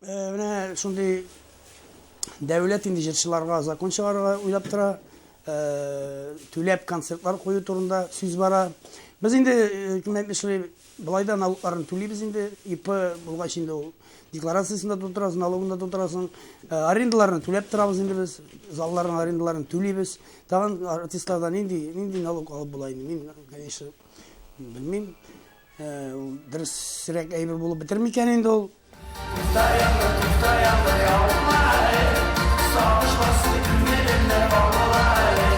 Менә шундый дәүләт инде җырчыларга закон чыгарырга уйлап тора. Түләп концертлар кую турында сүз бара. Без инде, кем әйтмешли, болай да налогларын түлибез инде. ИП булгач инде ул декларациясен дә тутырасың, налогын да тутырасың. Арендаларны түләп торабыз инде без. Залларның арендаларын түлибез. Тагын артистлардан нинди, нинди налог алып була инде? Мин, конечно, белмим. Ул дөресрәк әйбер булып бетер микән инде ул? Тукта яңгыр, тукта яңгыр, яума әле, Сагыш басты күңелемне алма әле.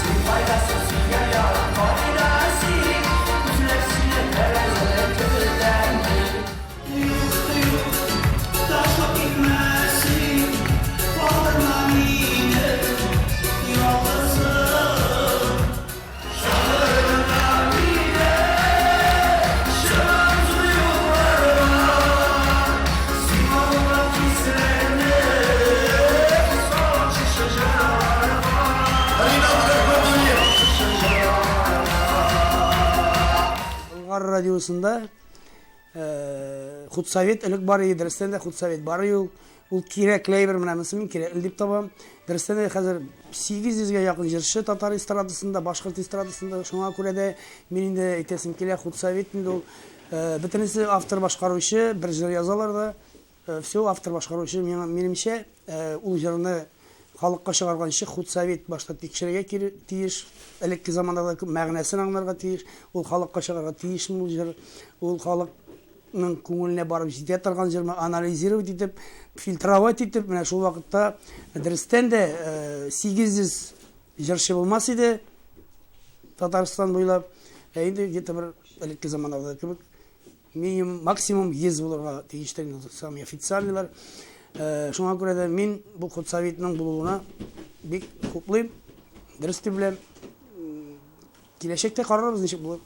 Син кайдасың, сөйгән ярым, кайда син? Эзләп сине тәрәзәдән көтәм мин. Юк, юк, ташлап китмә син, Калдырма мине ялгызым. Болгар радиосында худсовет элек бар иде, дөрестән дә худсовет бар иде ул. Ул кирәкле әйбер, менә монысы мин кирәкле дип табам. Дөрестән дә хәзер 800 гә якын җырчы татар эстрадасында, башкорт эстрадасында. Шуңа күрә дә мин инде әйтәсем килә, худсовет инде ул э, бөтенесе автор башкаручы, бер җыр язалар да, э, все автор башкаручы, миңа минемчә, э, ул җырны халыкка чыгарганчы худсовет башта тикшерергә тиеш. Элекке заманда да мәгънәсен аңларга тиеш. Ул халыкка чыгарга тиешме ул җыр? Ул халык ның күңеленә барып җитә торган җырны анализировать итеп, фильтровать итеп, менә шул вакытта дөрестән дә 800 җырчы булмас иде Татарстан буйлап. Ә инде где-то бер элекке заманнарда кебек минимум, максимум 100 булырга тиештер инде самый официальныйлар. Шуңа күрә дә мин бу худсоветның булуына бик хуплыйм, дөрес дип беләм. Киләчәктә карарбыз ничек булыр.